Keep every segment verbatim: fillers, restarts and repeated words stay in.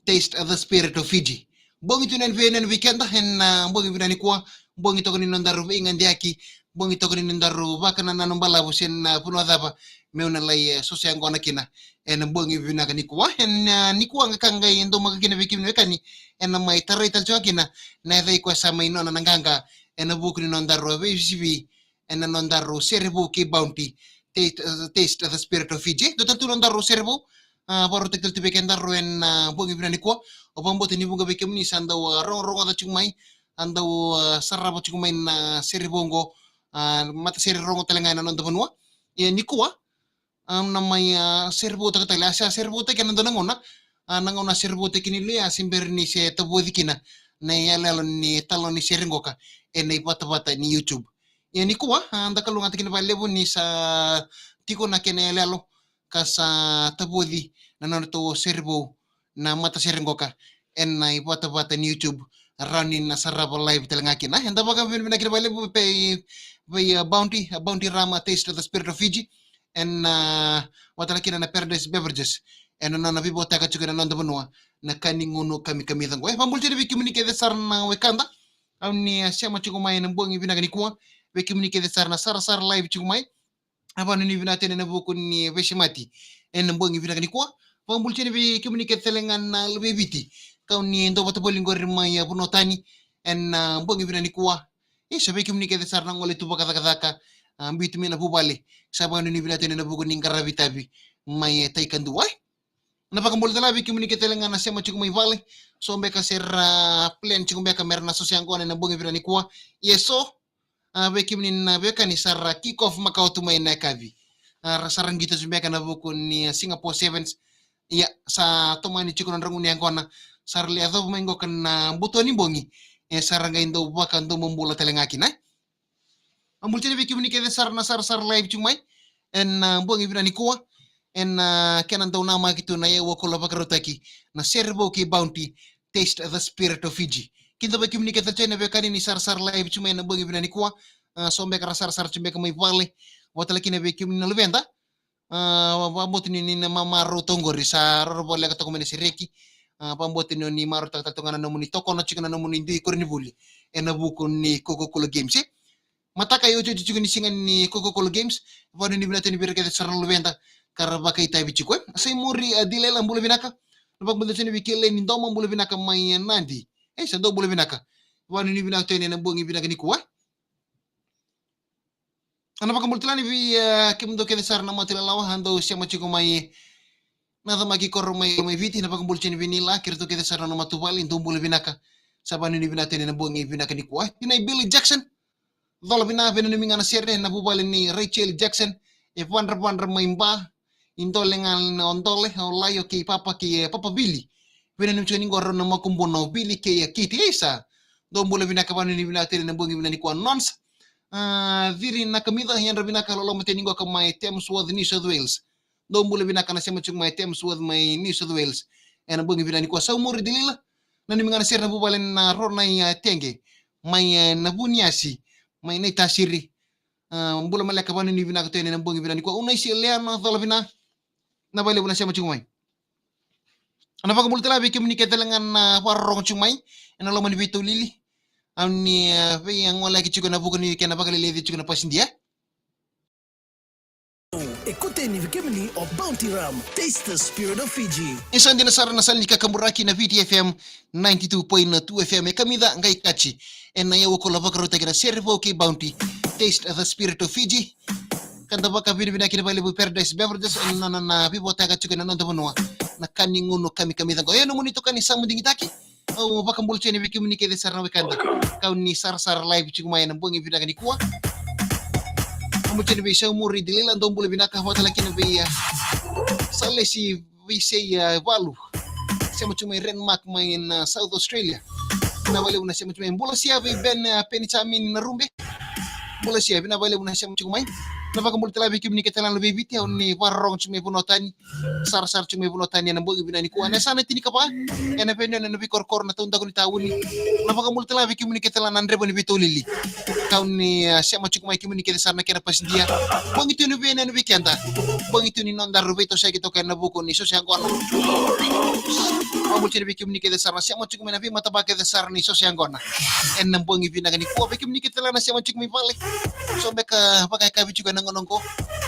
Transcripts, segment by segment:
Taste the Spirit of Fiji. Bogi tu na vei na vei keda ena bogi vinaka nikua. Bogi toka ni nodaru veigadeyaki. Bogi toka ni nodaru vakanananu balavu se na vanua cava meu na lai, e, soso yaqona kina ena bogi vinaka nikua. Ena, e, nikua ga ka qai domaka kina vei kemuni wekani, ena mai tarai tale tiko kina na yacai koya sa mai nona na qaqa ena vuku ni nodaru veisivi ena nodaru sere vou kei Bounty, Taste, uh, Taste the Spirit of Fiji. Dua tale tu nodaru sere vou, a, vakarautaki tale tu vei kedaru ena, a, bogi vinaka nikua. Au vakabauta ni vuqa vei kemuni sa dau, a, rogorogoca tiko mai, a dau, a, sarava tiko mai na sere vou oqo, a, matasere rogo tale ga ena noda vanua. Ia nikua, a, na mai, a, sere voutaka tale, a, sa sere voutaki ena dua na gauna, a, na gauna sere voutaki ni lui, a, se bera ni se tavoci kina na iyaloyalo ni talanoa ni sere qoka ena ivatavata ni YouTube. Ia nikua, a, da kalougata kina vakalevu ni sa tiko na kena iyaloyalo ka sa tavoci na nodatou sere vou na matasere qoka ena ivatavata ni YouTube, rawa ni na sarava live tale ga kina. Eda vakavinavinaka kina vakalevu vei, vei, a, Bounty, a, Bounty Rum, a, Taste the Spirit of Fiji, ena, a, vata kei na Paradise Beverages, ena nona veivakarau tiko ena noda vanua na ka ni gunu kamikamica qo. E, vakabula tiko vei kemuni kece sara na wekada, au ni, a, sema tiko mai ena bogi vinaka nikua, vei kemuni kece sara na sarasara live tiko mai, a, vakanuinui vinaka tiko ena vuku ni veisemati ena bogi vinaka nikua. Vakabula tiko vei kemuni kece tale ga na luve i Viti, kau ni dau vata voli qori mai, a, vanua tani ena, a, bogi vinaka nikua. Isa, vei kemuni kece sara na gole tu vakacakacaka, a, biuti mai na vuvale, sa vakanuinui vinaka tiko ena vuku ni qaravi tavi mai, e, tai kadua. Na vakabula tale vei kemuni kece tale ga na sema tiko mai vale, so beka se ra plan tiko beka me ra na soso yaqona ena bogi vinaka nikua. Ia so, a, vei kemuni na veiwekani sa ra kick off makawa tu mai na yakavi. A, ra sa ra qito tu beka ena vuku ni, a, Singapore Sevens. Ia, sa tomani tiko na nodra gunu yaqona, sa ra lai yacova mai qoka na buto ni bogi. E, sa ra qai dau vakadomobula tale ga kina. Vakabula tiko vei kemuni kece sara na sarasara live tiko mai ena, a, bogi vinaka nikua. Ena, a, kena dau namaki tu na iyau koula vakarautaki na sere vou kei Bounty, Taste the Spirit of Fiji. Kidavaki kemuni kece tiko na veiwekani ni sarasara live tiko mai ena bogi vinaka nikua. A, so beka ra sarasara tiko beka mai vale, vata kei na vei kemuni na luveda. A, vakabauta ni, ni na mamarau toka qori, sa roro voleka toka mai na sereki. A, vakabauta ni, ni marautaka tale toka ga na nomuni tokona tiko na nomuni dui koronivuli ena vuku ni Coca-Cola Games, e. Mataka e otioti tiko ni siga ni Coca-Cola Games, vakanuinui vinaka tiko vei ira kece sara na luveda ka ra vakaitavi tiko, e. Sa i muri, a, Dilela, bula vinaka. Na vakabula tiko vei Kele ni Doma, bula vinaka mai, e, Nadi. E, sa dou bula vinaka. Vakanuinui vinaka tiko ena bogi vinaka nikua. A, na vakabula tale ni vei, e, kemudou kece sara na mata lalawa, a, dou sema tiko mai na cama ki koro mai, mai Viti, na vakabula tiko ni vei Nila, kei ratou kece sara na matavuvale, dou bula vinaka. Sa vakanuinui vinaka tiko ena bogi vinaka nikua. Tinai Billy Jackson, cola vina, vei na nomu ga na sere, na vuvale ni Rachel Jackson, e vadravadra mai Ba, i dole ga na o Dole, o Laio kei Papa kei, e, Papa Vili. Vei na nomu tiko ni qoro na makubuna o Vili kei, e, Kiti, isa. Dou bula vinaka, vakanuinui vinaka tiko ena bogi vinaka nikua. Nons, a, Ciri Nakamica, yadra vinaka, loloma tiko ni qoka mai Tamsworth, New South Wales. Dou bula vinaka na sema tiko mai Tamsworth mai New South Wales ena bogi vinaka nikua. Sa i muri Dilela, na nomu ga na sere, na vuvale na Ronai, a, Tege mai, e, Navuniasi mai Naitasiri. A, bula maleka, vakanuinui vinaka tiko ena bogi vinaka nikua. Unaisi Leana, cola vina, vinaka vakalevu na sema tiko mai. A, na vakabula tale vei kemuni kece tale ga na vakarorogo tiko mai ena loma ni veitaulili. Au ni, e, veigoleyaki tiko ena vuku ni kena vakaleleci tiko na pasidia. E koteni vei kemuni o Bounty Rum, Taste the Spirit of Fiji. Ni sa dina sara na sala ni kakaburaki na Viti F M ninety-two point two F M, e kamica qai kaci ena iyau koula vakarautaki na sere vou kei Bounty, Taste the Spirit of Fiji. Ka da vakavinavinaka kina vakalevu Paradise Beverages ena nona, na veivakarau tiko ena noda vanua na ka ni gunu kamikamica qo. E, nomuni itokani Samu Digitaki. Au vakabula tiko yani vei kemuni kece sara na wekada, kau ni sarasara live tiko mai ena bogi vinaka nikua. Au bula tiko yani vei Saumuri Dilila, dou bula vinaka, vakatalega kina vei, a, Salesi Veisei, a, Valu. Sema tiko mai Renmark mai na South Australia. Vinaka vakalevu na sema tiko mai. Bula Sia vei Ben, a, Penichamin Narube. Bula Sia, vinaka vakalevu na sema tiko mai. Na vakabula tale vei kemuni kece na luvei Viti, au ni vakarorogo tiko mai vanua tani. Sarasara tiko mai vanua tani ena bogi vinaka nikua. Na yasana tinikava, ena veiyanuyanu ena veikorokoro na taudaku ni tauni. Na vakabula tale vei kemuni kece na draiva ni veitolili. Kau ni, ah, sema tiko mai kemuni kece sara na kena pasidia. Bogi tu ni veiyanuyanu vei keda. Bogi tu ni nodaru veitosoyaki toka ena vuku ni soso yaqona. Vakabula tiko vei kemuni kece sara na sema tiko mai na veimatavaka kece sara ni soso yaqona. Ena bogi vinaka nikua vei kemuni kece na sema tiko mai vale. So beka vakayakavi tiko ena gauna oqo.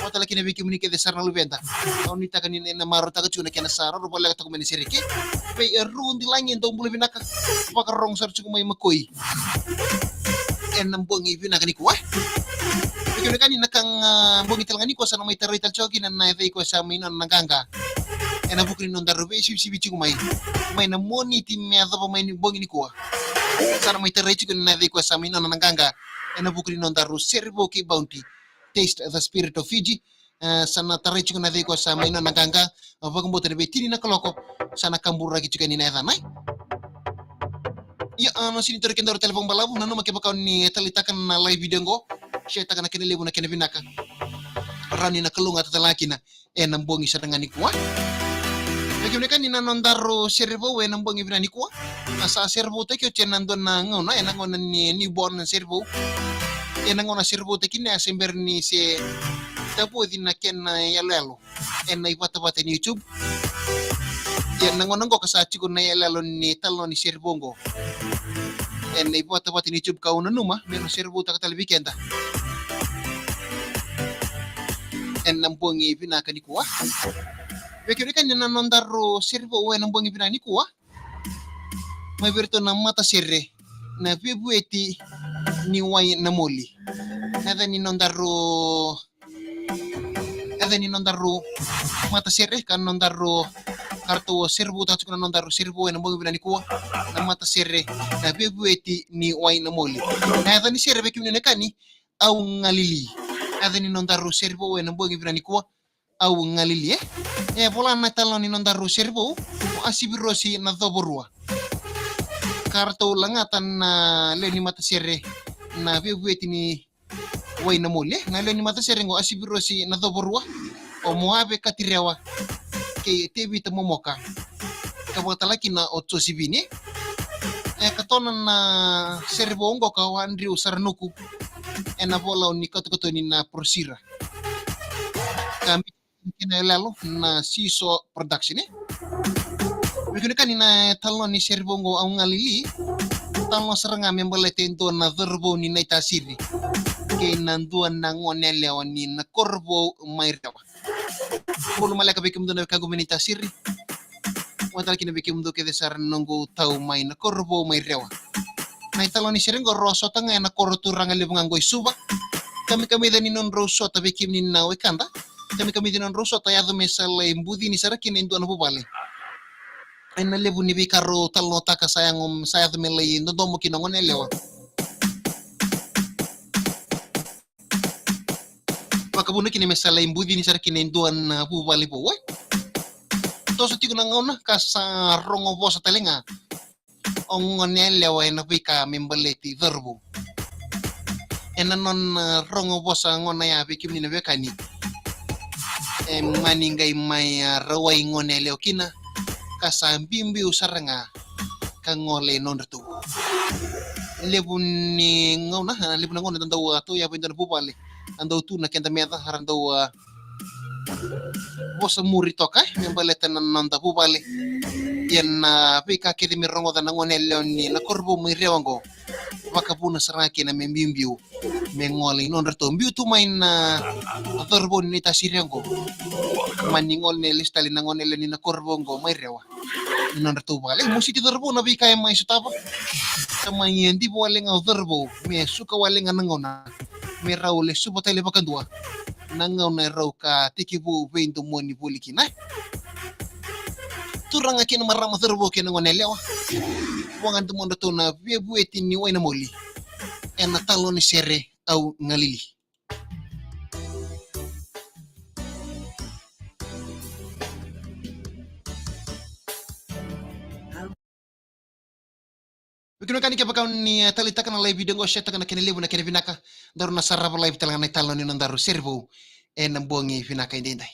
Vata tale kina vei kemuni kece sara na luveda. Au nuitaka ni na marautaka tiko na kena sa roro voleka toka mai na sereke. Vei Rudi Lagi, dou bula vinaka. Vakarorogo sara tiko mai Makoi. Ena bogi vinaka nikua. Vei kemuni kece na ka ga bogi tale ga nikua sa na mai tarai tale tiko kina na yacai koya sa mai nona na qaqa. Ena vuku ni nodaru veisivisivi tiko mai. Mai na Moniti me yacova mai ni bogi nikua. Sa na mai tarai tiko na yacai koya sa mai nona na qaqa. Ena vuku ni nodaru sere vou kei Bounty. Taste the Spirit of Fiji. Eh, sa na tarai tiko na yacai koya sa mai nona na qaqa. Eh, vakabauta na veitini na kaloko. Sa na kaburaki tiko yani na yacana. Ia, ah, na sini tori kedaru tale vakabalavu, nanuma kevaka o ni taleitaka na live video oqo. Share taka na kena levu na kena vinaka. Rawa ni na kalougata tale ga kina. Ena bogi sara ga nikua. Vei kemuni kece na nodaru sere vou ena bogi vinaka nikua. Na sa sere voutaki oti ena dua na gauna, ena gauna ni newborn sere vou. Ena gauna sere voutaki na se bera ni se tavoci na kena yaloyalo. Ena ivatavata ni YouTube. Ia na gauna oqo ka sa tiko na yaloyalo ni talanoa ni sere vou oqo. Ena ivatavata ni YouTube kau nanuma, me na sere voutaka tale vei keda. Ena bogi vinaka nikua. Vei kemuni kece na nodaru sere vou ena bogi vinaka nikua. Mai vei iratou na matasere, na vevueti ni wai na moli. Na yaca ni nodaru, yaca ni nodaru matasere, ka nodaru ka ratou sere voutaka tiko na nodaru sere vou ena bogi vinaka nikua. Na matasere, na vevueti ni wai na moli. Na yaca ni sere vei kemuni na kani, Au Galili. Na yaca ni nodaru sere vou ena bogi vinaka nikua. Au Galili, e? E vola na italanoa ni nodaru sere vou, o Asivirosi na Covorua. Ka ratou lagata na lewe ni matasere na vevueti ni wai na moli, e? Na lewe ni matasere oqo Asivirosi na Covorua, o Moave Katirewa, kei Tevita Momoka. Ka vakatalakina o Josivini. E katona na sere vou oqo ka o Andrew Saranuku. Ena volau ni katokatoni na Prosira. Ka kena yaloyalo na Siso Production, e? Vei kemuni kece na talanoa ni sere vou oqo Au Galili. Talanoa sara ga me baleta e dua na cauravou ni Naitasiri kei na dua na gone yalewa ni Nakorovou mai Rewa. Bula maleka vei kemudou na wekaqu mai Naitasiri. Vata tale kina vei kemudou kece sara na noqu tau mai Nakorovou mai Rewa. Na italanoa ni sere oqo rau sota ga ena koro turaga levu ga oqo i Suva. Kamikamica ni nodrau sota vei kemuni na wekada. Kamikamica ni nodrau sota yaco me sa lai bucini sara kina e dua na vuvale. Ena levu ni veika rau talanoataka sa yaco, sa yaco me lai dodomo kina gone yalewa. Vakavuna kina me sa lai bucini sara kina e dua na vuvale vou, e? Toso tiko na gauna ka sa rogo vosa tale ga o gone yalewa ena veika me baleti cauravou. Ena nona rogo vosa gona ya vei kemuni na wekani, e mani qai mai, a, rawai gone yalewa kina ka sa biubiu sara ga ka gole e nodratou. Levu ni gauna, a, levu na gauna da dau, a, tauyavu e dua na vuvale, a dau tu na keda meca, a ra dau, a, vosa muri toka, e, me baleta na noda vuvale. Ia na veika kece me rogoca na gone yalewa ni Nakorovou mai Rewa oqo, vakavuna sara ga kina me biubiu me gole i nodratou. Biu tu mai na cauravou ni Naitasiri oqo. Mani gole ni lesu tale na gone yalewa ni Nakorovou oqo mai Rewa i nodratou vale. Mositi cauravou na veika e mai sotava. Sa mai diva wale ga o cauravou me suka wale ga na gauna me rau lesuva tale vakadua na gauna e rau ka tekivu veidomoni voli kina. Turaga kei na marama, cauravou kei na gone yalewa, vakadomodratou na vevueti ni wai na moli ena talanoa ni sere Au Galili. Vei kemuni na wekaqu, kevaka ni, eh, taleitaka na live video qo, share taka na kena levu na kena vinaka. Daru na sarava live tale ga na italanoa ni nodaru sere vou ena bogi vinaka edaidai.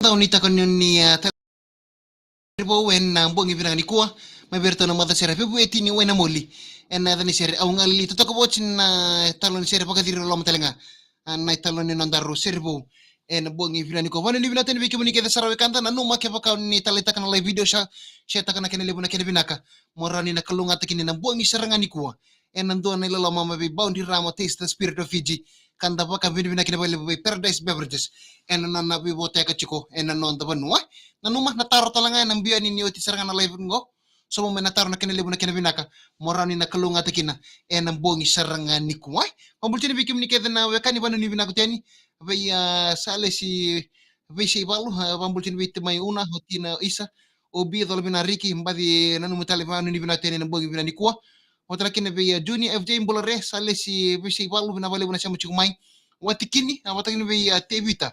Dau ni taka ni, ni, a, tari vou ena bogi vinaka nikua, mai vei iratou na matasere Vevueti ni Wainamoli. Ena yaca ni sere Au Galili, totoka vou oti na italoni sere vakaciri loloma tale ga. A, na italoni nodaru sere vou ena bogi vinaka nikua. Vanuinui vinaka tale vei kemuni kece sara wekada, nanuma kevaka ni taleitaka na live video, sa, sa taka na kena levu na kena vinaka. Mo rawa ni na kalougata kina na bogi sara ga nikua. Ena dua na iloloma mai vei Boundary Rama, Taste the Spirit of Fiji, ka da vakavinavinaka kina vakalevu vei Paradise Beverages ena nona veivotekatiko ena noda vanua. Nanuma na taro tale ga ena biu yani ni oti sara ga na live qo. Sauma mai na taro na kena levu na kena vinaka mo rawa ni na kalougata kina ena bogi sara ga nikua. Vakabula tiko yani vei kemuni kece na weka ni vanuinui vinaka tiko yani vei, a, Salesi Veiseivalu, a, vakabula tiko yani vei Timai Una, o Tina Isa, o Bi Colovinariki, baci nanumi tale vanuinui vinaka tiko yani ena bogi vinaka nikua. Vata kina vei, a, Junior F J Bulare, Salesi Veiseivalu, vinaka vakalevu na sema tiko mai. Watikini, a, vata kina vei, a, Tevita.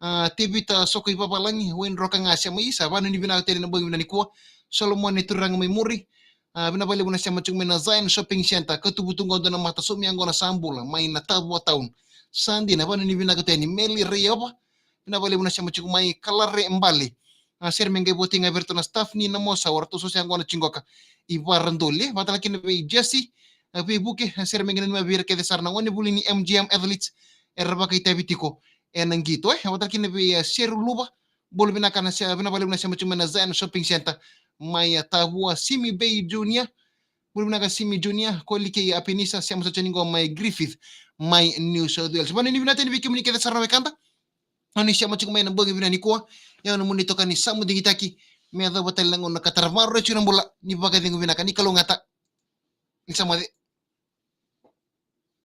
A, Tevita Soko i Vavalagi, Wayne Roka ga sema isa, vanuinui vinaka tiko yani ena bogi vinaka nikua. Solomone Turaga mai Muri, a, vinaka vakalevu na sema tiko mai na Zion Shopping Centre, Katubutu qo, Dua na Mata, Somia qo na Sabula, mai na Tavua Town. Sa dina, vanuinui vinaka tiko yani. Meli Reiova, vinaka vakalevu na sema tiko mai. Kalare Bale, a, sere me qai voti ga vei iratou na staff ni Namosa, o ratou so se qo na Tikoqa i Varadole. Vata kina vei Jesse, a, Veivuke, a, sere me qai nanumi vei ira kece sara na gone vuli ni M G M Athletes era vakaitavi tiko ena qito, e. Vata kina vei, a, Seru Luva, bula vinaka na se-, vinaka vakalevu na sema tiko mai na Zion Shopping Centre mai, a, Tavua. Simi Bay Junior, bula vinaka Simi Junior. Kolikei Apenisa, sema sa tiko yani qo mai Griffith mai New South Wales. Vanuinui vinaka tiko yani vei kemuni kece sara na wekada. Oni sema tiko mai ena bogi vinaka nikua. Ia nomuni itokani Samu Digitaki, me yacova tale na gauna ka tara vakarau tiko na bula, ni vakacegu vinaka, ni kalougata. Ni sa moce.